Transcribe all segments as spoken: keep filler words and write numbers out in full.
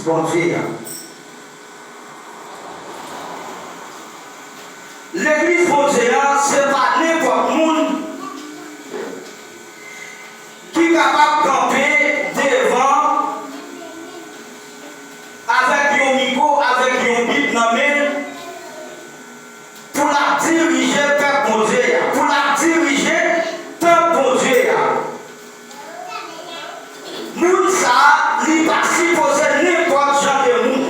Bondye a. Legliz Bondye a, se pa nenpòt moun ki kapab kanpe devan avèk yon mikwo, avèk yon Bib nan men l, pou l ap dirije pèp Bondye a, pou l ap dirije tanp Bondye a. Moun sa a, li pa sipoze nenpòt jan de moun.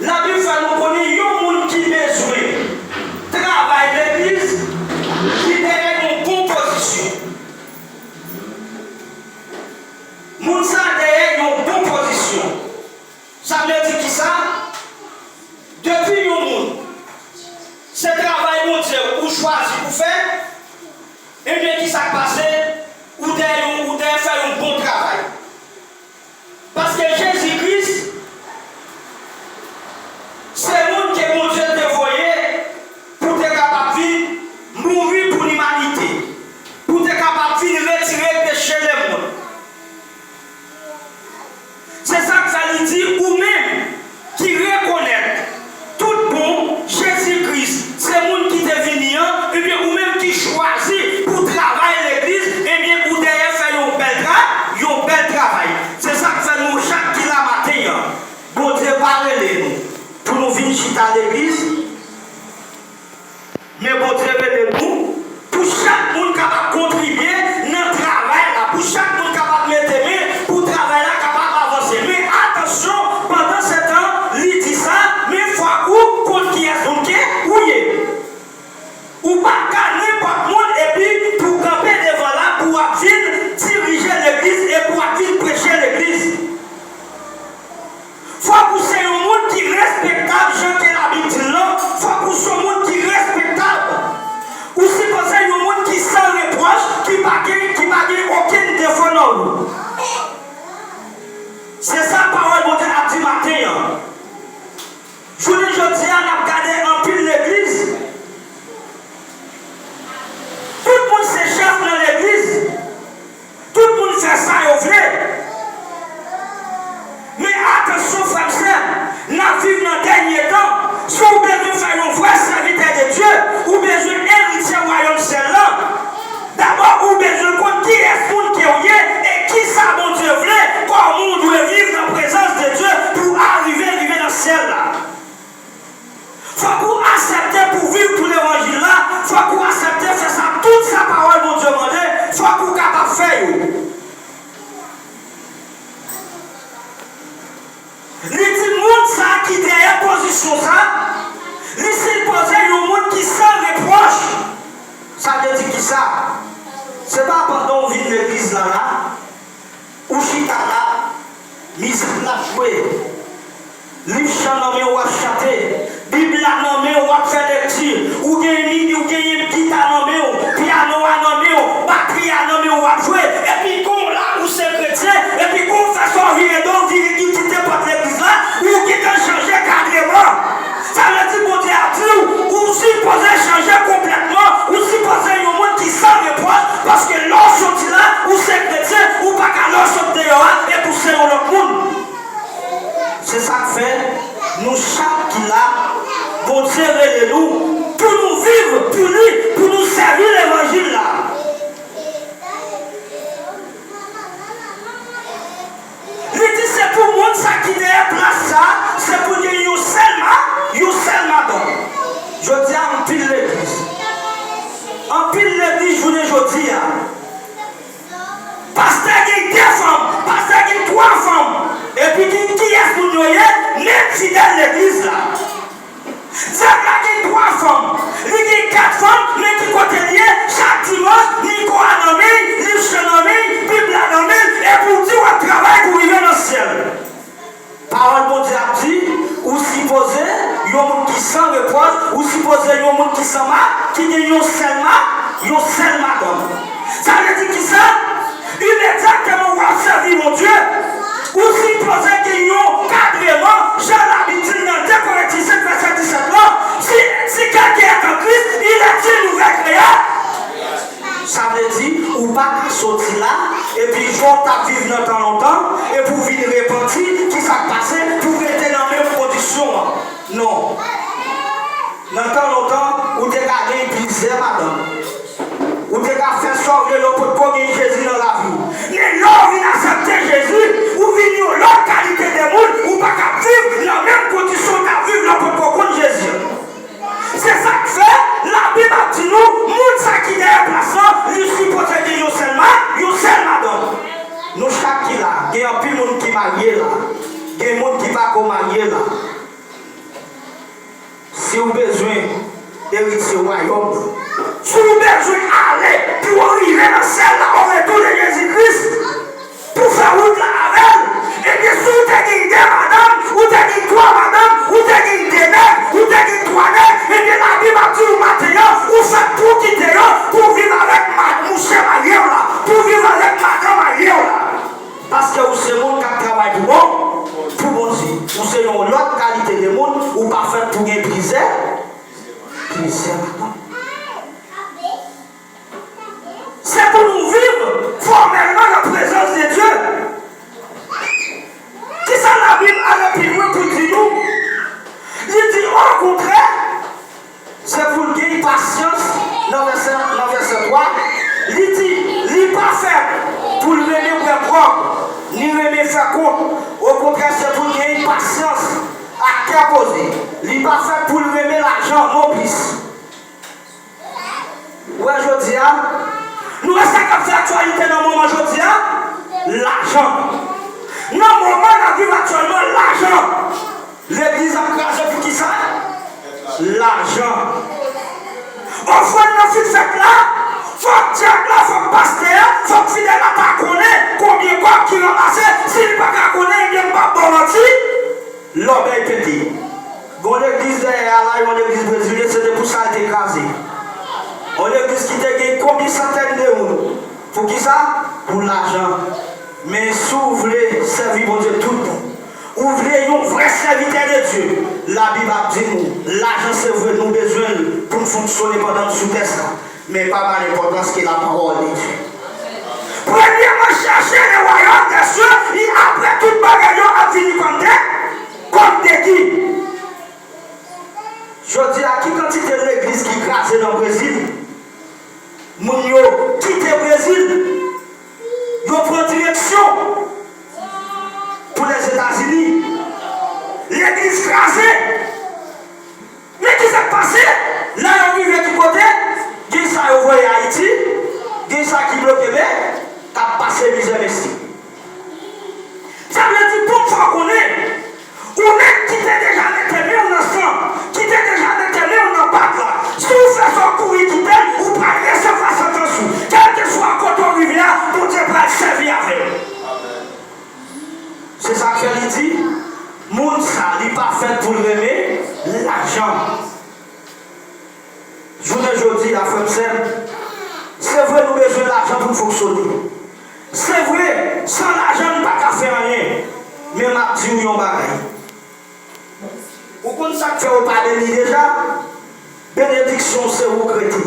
Labib fè nou konnen yon moun ki bezwen travay legliz, li dèyè yon bon pozisyon. Moun sa a dèyè yon bon pozisyon. Sa vle di kisa? Depi yon moun, se travay Bondye ou chwazi pou fè, ebyen, kisa k pase? Ou dèyè yon, ou dèyè fè yon bon travay. Paske Jezi Kris, se moun ke Bondye te voye pou te kapab vin mouri pou limanite, pou te kapab vin retire peche lemonn. Se sa k fè li di, ou menm ki rekonèt tout bon Jezi Kris se moun ki te vini an, ebyen, ou menm ki chwazi pou travay legliz, ebyen, ou dèyè fè yon bèl tra-, yon bèl travay. Se sa k fè nou chak ki la maten an, Bondye pa rele nou pou nou vin chita legliz. Men Bondye rele nou pou chak moun kapab kontribye nan travay la, pou chak moun kapab mete men pou travay la kapab avanse. Men atansyon, pandan se tan, li di sa, men fòk ou konn kiyès moun ke ou ye. Ou pa ka nenpòt moun epi pou w kanpe devan la pou w ap vin dirije legliz e pou w ap vin preche legliz. Fòk ou se yon moun ki respektab, jan ke Labib di l lan. Fòk ou se yon moun ki respektab. Ou sipoze yon moun ki san repwòch, ki pa gen, ki pa gen okenn defo nan ou. Se sa pawòl Bondye ap di maten an. Jounen jodi a, n ap gade anpil legliz. Tout moun se chèf nan legliz. Tout moun fè sa yo vle. Men atansyon, frè m, sè m, n ap viv nan dènye tan. Si w bezwen fè yon vrè sèvitè de Dye, ou bezwen eritye wayòm syèl lan. Dabò, ou bezwen konn kiyès moun ke w ye e kisa Bondye vle, kòman w dwe viv nan prezans de Dye pou w arive rive nan syèl la. Fòk ou aksepte pou viv pou levanjil la. Fòk ou aksepte fè sa, tout sa pawòl Bondye mande, fòk ou kapab fè yo. Li di moun sa ki dèyè pozisyon sa, li sipoze yon moun ki san repwòch. Sa vle di kisa? Se pa pandan w vin legliz la la, ou chita la, mizik la jwe, liv chan nan men w ap chante, Bib la nan men w ap fè lekti, ou gen mi-, ou genyen gita nan men w, pyano a nan men w, batri a nan men w ap jwe, epi gon la ou se kretyen, epi gon fè sa w vire do w vire ki kite pòt legliz la, ou gentan chanje kadreman. Sa vle di Bondye ap di w, ou sipoze chanje konplètman, ou sipoze yon moun ki san repwòch, paske lè w soti la, ou se kretyen, ou pa ka lè w sot deyò a, epi w se yon lòt moun. Se sa k fè, nou chak ki la, Bondye rele nou pou nou viv pou li, pou nou sèvi levanjil la. Li di se pou moun sa ki dèyè plas sa, se pou gen yon sèl ma-, yon sèl madanm. Jodi a, anpil legliz, anpil legliz jounen jodi a, pastè gen de fanm, pastè gen twa fanm, epi ki, kiyès moun yo ye? Menm fidèl legliz la. Dyab la gen twa fanm, li gen kat fanm, men ki kote l ye? Chak dimanch, mikwo a nan men l, liv chan nan men l, Bib la nan men l, epi w di w ap travay pou w rive nan syèl. Pawòl Bondye ap di, ou sipoze yon moun ki san repwòch, ou sipoze yon moun ki san mak, ki gen yon sèl mak, yon sèl madanm. Sa vle di kisa? Imedyatman w ap sèvi Bondye, ou sipoze gen yon kadreman, jan Labib di l nan de Korentyen senk vèsè disèt lan, si, si quelqu'un est en Christ, il est une nouvelle créature. Sa vle di, ou pa ka soti la, epi jan w t ap viv nan lontan, epi w vin repanti, ki sa k pase, pou w rete nan menm kondisyon an. Non. Nan tan lontan, ou te ka gen plizyè madanm. Ou te ka fè sa w vle lè w potko gen Jezi nan lavi w. Men lè w vin aksepte Jezi, ou vin yon lòt kalite de moun, ou pa ka viv nan menm kondisyon w t ap viv lè w potko konn Jezi an. Se sa k fè Labib ap di nou, moun sa ki dèyè plas lan, li sipoze gen yon sèl ma, yon sèl madanm. Nou chak ki la, gen anpil moun ki marye la. Gen moun ki pa ko marye la. Si w bezwen eritye wayòm nan, si w bezwen ale pou w rive nan syèl la, au retour de Jésus Christ, pou fè wout la avè l, ebyen, si w te gen de madanm, ou te gen twa madanm, ou te gen de nèg, ou te gen twa nèg, ebyen, Labib ap di w maten an, ou fèt pou w kite yo, pou w viv avèk ma-, mouche marye w la, pou w viv avèk madanm marye w la. Paske ou se moun k ap travay pou bon, pou Bondye. Ou se yon lòt kalite de moun, ou pa fèt pou gen plizyè, plizyè madanm. Se pou nou viv fòmèlman nan prezans de Dye. Kisa Labib ale pi lwen pou l di nou? Li di, okontrè, se pou l gen pasyans nan vèsè, nan vèsè twa. Li di, li pa fèt pou l renmen bwè gwòg, ni renmen fè kont. Okontrè, se pou l gen pasyans ak kè poze. Li pa fèt pou l renmen lajan nonplis. Ou wè jodi a, nou wè sa k ap fè aktyalite nan moman jodi a? Lajan. Nan moman n ap viv aktyèlman, lajan. Legliz ap kraze pou kisa? Lajan. Ofrann nan fin fèt la, fòk dyak la, fòk pastè a, fòk fidèl la ta konnen konbyen kòb ki ranmase. Si li pa ka konnen, ebyen, m p ap ba w manti. Lòbèy pete. Gon legliz dèyè a la, yon legliz brezilyen, se te pou sa l te kraze. Yon legliz ki te gen konbyen santèn de moun. Poukisa? Pou lajan. Men si w vle sèvi Bondye tout bon, ou vle yon vrè sèvitè de Dye, Labib ap di nou, lajan se vre nou bezwen l pou n fonksyone pandan n sou tè sa. Men pa ba l enpòtans ke la parole de Dieu. Premyèman, chèche le royaume des cieux, e apre tout bagay yo ap vini kòm de, kòm degi. Jodi a, ki kantite legliz ki kraze nan Brezil? Moun yo kite Brezil, yo pran direksyon pou Lèzetazini. Legliz kraze. Men ki sa k pase? Lè yo rive ki kote? Gen sa yo voye Ayiti, gen sa ki bloke men, k ap pase mizè mesye. Sa vle di, pou m fè w konnen, ou menm ki te deja mete men w nan san, ki te deja mete men w nan pat la, si w fè sa w kouri kite l, ou pral resevwa santans ou. Kèlkeswa kote w rive a, Bondye pral sèvi avè w. Se sa k fè li di, moun sa, li pa fèt pou l renmen lajan. Jounen jodi a, frè m, sè m, se vre nou bezwen lajan pou n fonksyone. Se vre, san lajan, n pa ka fè anyen. Men m ap di w yon bagay. Ou konn sa k fè w pa beni deja? Benediksyon se wouk rete.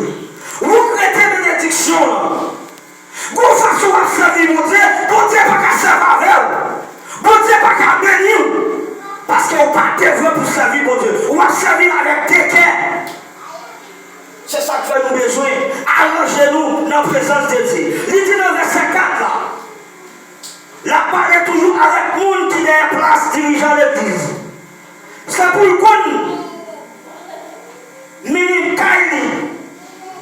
Wouk rete benediksyon an. Gon fason w ap sèvi Bondye, Bondye pa ka sèvi avè w. Bondye pa ka beni w. Paske w pa devwe pou sèvi Bondye. W ap sèvi l avèk de kè. Se sa k fè nou bezwen aranje nou nan prezans de Dye. Li di nan vèsè kat la, l ap pale toujou avèk moun ki dèyè plas dirijan legliz. Se pou l konn mennen kay li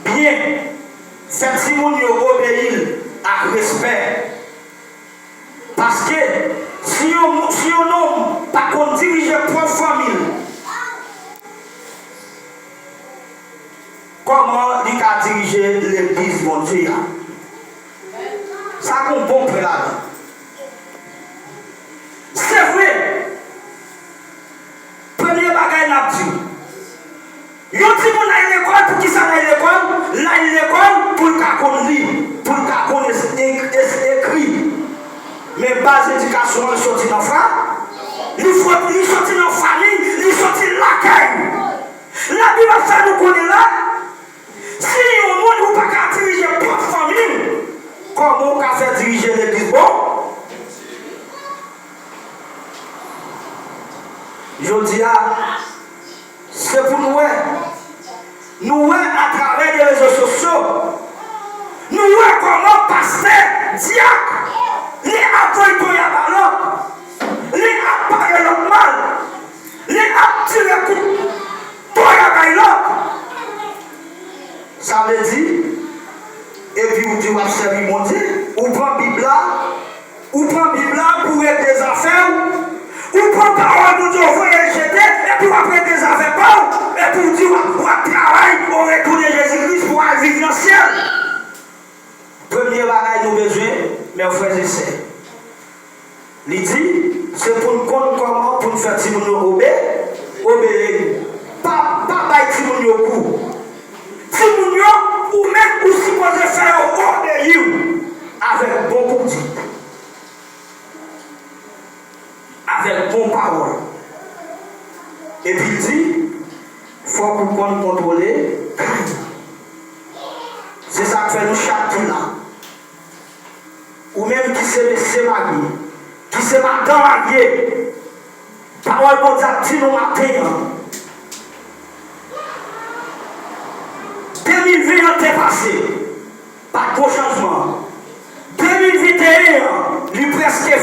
byen, fè timoun yo obeyi l ak respè. Paske si yon, si yon nonm pa konn dirije pwòp fanmi l, kòman li ka dirije legliz Bondye a? Sa gon bon pwen ladan. Se vre, premye bagay n ap di, yon timoun al lekòl, poukisa l al lekòl? L al lekòl pou l ka konn li, pou l ka konn es-, ek-, es-, ekri. Men baz edikasyon an, li soti nan fa-, li fo-, li soti nan fanmi, li soti lakay. Labib ap fè nou konnen la, si yon moun ou pa ka dirije pwòp fanmi w, kòman w ka fè dirije legliz bon? Jodi a, se pou nou wè. Nou wè atravè de rezo sosyo. Nou wè kòman pastè, dyak, li ap voye toya ba lòt. Li ap pale lòt mal. Li ap tire kout toya bay lòt. Sa vle di, epi ou di w ap sèvi Bondye, ou pran Bib la, ou pran Bib la pou w regle zafè w, ou pran pawòl Bondye w voye l jete, epi w ap regle zafè pa w, epi w di w ap, w ap travay o retou de Jezi Kris pou w al viv nan syèl. Premye bagay nou bezwen, mè frè e sè, li di, se pou n konn kòman pou n fè timoun yo obe, obeyi. Pa, pa bay timoun yo kou. Timoun yo, ou menm ou sipoze fè yo obeyi w avèk bon konduit, avèk bon pawòl. Epi l di, fòk ou konn kontwole kay. Se sa k fè nou chak ki la. Ou menm ki se mesye marye, ki se madanm marye, pawòl Bondye ap di nou maten an, de mil ven an te pase, pa t gen chanjman. De mil venteyen an, li prèske